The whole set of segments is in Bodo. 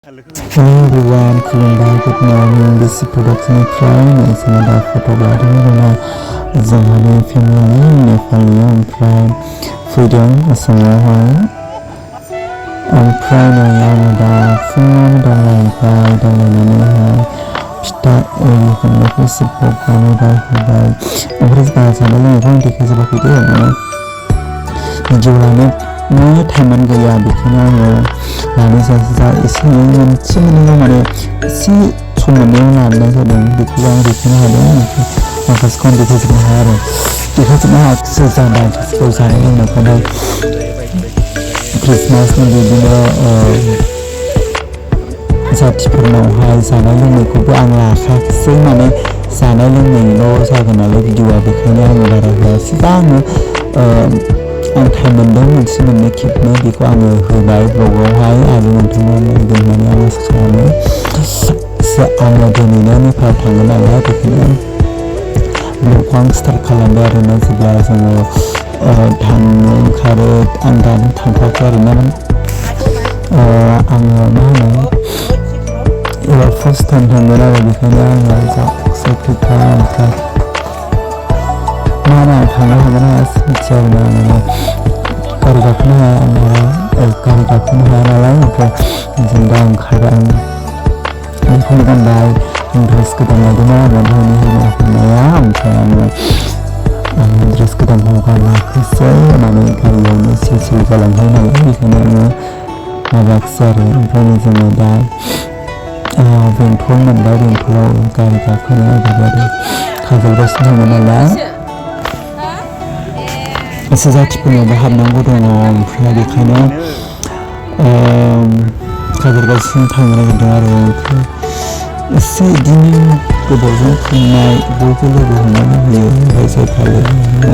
Hello everyone, good morning. This is production Prime. It's another photo garden. Zamani family, family Prime. Freedom, Samoa. Prime Yamada, Fun, Prime, Dalana. Pita, you can make a simple Canada. What is that? I'm going to take a video. Julian. नो टाइमन गया बेखौनो आङो लानाय जायासै एसे मोनसे मोननैल' माने एसे सम मोननायाव लानाय जादों बेखौ आं बेखौनो हादों माखासेखौ आं देखायजोबनो हाया आरो देखायजोबनो हायाखिसै जाबाय गासिबो जानाय लोंनायखौनो क्रिसमासनि बिदिनो जाथिफोरनावहाय जानाय लोंनायखौबो आं लाखायाखिसै माने जानाय लोंनायल' जागोन नालाय भिडिअ'आ बेखायनो आङो बारा होआसै दा आङो आं टाइम मोनदों मोनसे मोननै खेबनो बेखौ आङो होबाय ब्लगावहाय आरो नोंथाङा नायगोन होननानै आं आसा खालामो आङो दिनैनो नेपाल थांगोन नालाय बेखायनो ब्लगखौ आं स्टार्ट खालामबाय आरोना जेब्ला जोङो थांनो ओंखारो आं दानो थांथ'वाखै आरोना आङो मा होनो एबार फार्स्ट टाइम थांगोन आरो बेखायनो आङो जा एक्साइटेडखा ओमफ्राय मारा थांनो हागोन हायासै मिथिया आरोना माने गारि गाखोनो हाया नालाय ओमफ्राय जों दा ओंखारबाय बेखौनो गानबाय ड्रेस गोदान लादोंमोन आरो धोनि होनो होननाया ओमफ्राय आङो ड्रेस गोदानखौ गानाखैसै माने गारियावनो सिल जालांबाय नालाय बेखायनो आङो माबाखिसै आरो ओमफ्राय जोङो दा बेंटल मोनबाय बेंटलाव गारि गाखोनो नागिरबाय आरो काजलगावसिम थाङो नालाय एसे जाथिफोरनावबो हाबनांगौ दङ ओमफ्राय बेखायनो काजलगावसिम थांनो नागिरदों आरो ओमफ्राय एसे बिदिनो गोबावजों फैनाय बयबो लोगो हमनानै होयो ओमफ्राय जायफ्रा लोगो हमो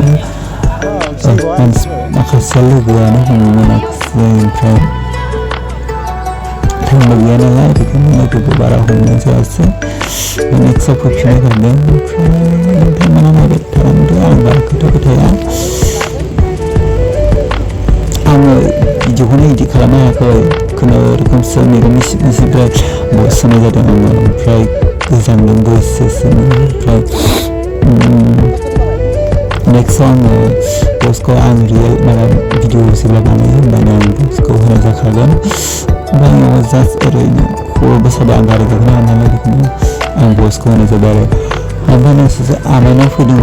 माखासेया लोगोआनो हमनो मोनाखिसै ओमफ्राय टाइमबो गैया नालाय बेखायनो लोगोबो बारा हमनाय जायासै नेक्स्टआव फैफिननो नागिरदों ओमफ्राय नोंथांमोना नायबाय थालांदो आं बारा खोथाया आङो भिडिअखौनो इदिट खालामनो हायाखै खुनुरुखुमसो मेगन मिसिबद्राय बस होनाय जादों आङो ओमफ्राय गोजांदोंबो एसे ओमफ्राय नेक्स्टआव आङो बसखौ आं रियेल माबा भिडिअ जेब्ला बानायो होमबानो आं बसखौ होनाय जाखागोन ओमफ्राय आङो जास्ट ओरैनो खर'बो सादों आं गारि गाखोनो हाया नालाय बेखौनो आं बसखौ होनाय जाबाय आरो ओमफ्राय नोंसोरसो आमायनाव फैदों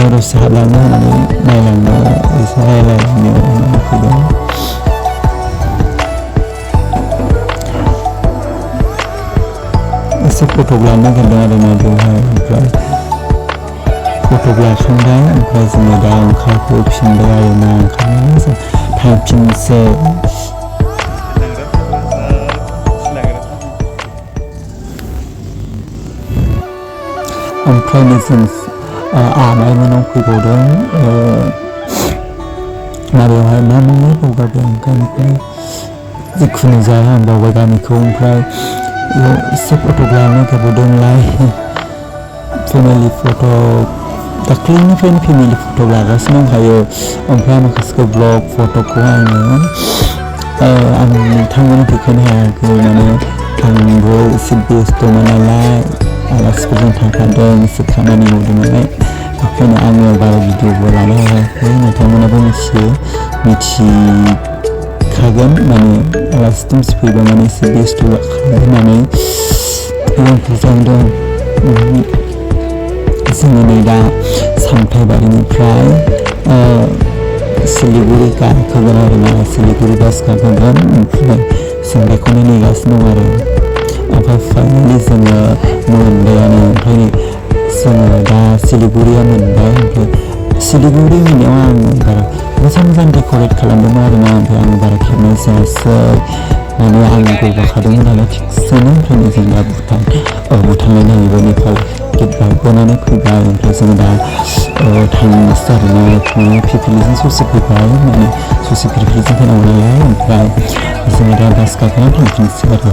दसे हाबलांनो होननानै नायलांनो एसे रायलायनो होननानै फैदों एसे फट'क लानो नागिरदों आरोना बेवहाय ओमफ्राय फट'क लाखांबाय ओमफ्राय जोङो दा ओंखारबोफिनबाय आरोना ओंखारनानै जों थांफिनसै ओमफ्राय जों आमाइमोनाव फैबावदों माबायावहाय मा मोननो बावगारदों गामिखौनो जिखुनु जाया आं बावबाय गामिखौ ओमफ्राय एसे फट'क लानो नागिरबावदोंलाय फेमिलि फट' दाख्लैनिफ्रायनो फेमिलि फट' लागासिनो दंखायो ओमफ्राय माखासेखौ ब्लग फट'खौ आङो आं नोंथांमोननो देखायनो हायाखै माने आंबो एसे बेस्थ'मोन नालाय आलासिफोरजों थांफादों एसे खामानि मावदों नालाय बेखायनो आङो बारा भिडिअबो लानो हायाखै नोंथांमोनाबो मिथिखागोन माने आलासि दुमसि फैबा माने एसे बेस्थ' होननानै आंखौ जादों जोङो नै दा सामथाइबारिनिफ्राय सिलिगुरि गाखोगोन आरोना सिलिगुरि बास गाखोगोन ओमफ्राय जों बेखौनो नेगासिनो दं आरो ओमफ्राय फाइनालि जोङो मोनबायानो ओमफ्राय जोङो दा सिलिगुरिया मोनबाय ओमफ्राय सिलिगुरि मोननायाव आङो बारा मोजां डेक'रेट खालामदोंमोन आरोना ओमफ्राय आङो बारा खेबनाय जायासै माने आं गबाखादोंमोन नालाय थिगसेनो ओमफ्राय जों दा भुटानलाय नायबाय नेपाल गेट बारबोनानै फैबाय ओमफ्राय जोङो दा थांनोसै आरोना फिरफिलिजों ससे फैबाय माने ससे फिरफिलिजों फैनांगौ नालाय ओमफ्राय जोङो दा बास गाखोनानै थांफिनसै आरो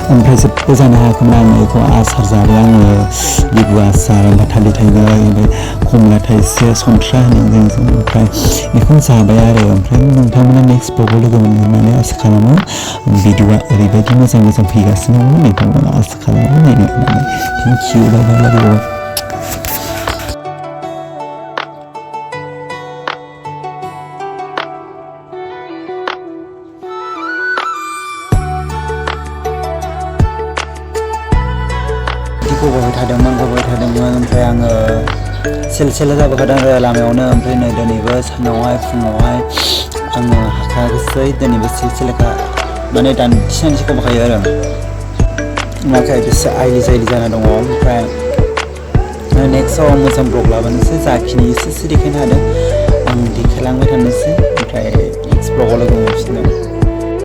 ओमफ्राय जेबो जानो हायाखैमोन आङो बेखौ आसार जाबाय आङो लेबु आसार ओमफ्राय थालिर थाइनै ओमफ्राय खमला थाइसे संथ्रा होनो जों ओमफ्राय बेखौ जाबाय आरो ओमफ्राय नोंथांमोना नेक्स्ट ब्लगाव लोगो मोनगोन होननानै आसा खालामो भिडिअआ ओरैबायदि मोजां फैगासिनो दङ नोंथांमोना आसा खालामो नायनो होननानै थेंक इउ बाय बाय लाभ इउ गबोबाय थादोंमोन ओमफ्राय आङो सेल जाबोखादों आरो लामायावनो ओमफ्राय नै दिनैबो सानावहाय फुङावहाय आङो हाखायाखैसै दिनैबो सेलखा माने दानसे गबोखायो आरो नाथाय एसे आइलि जाना दङ ओमफ्राय नेक्स्टआव आं मोजां ब्लग लाबोनोसै जाखिनि एसे देखायनो हादों आं देखायलांबाय थानोसै ओमफ्राय नेक्स्ट ब्लगाव लोगो मोनफिनगोन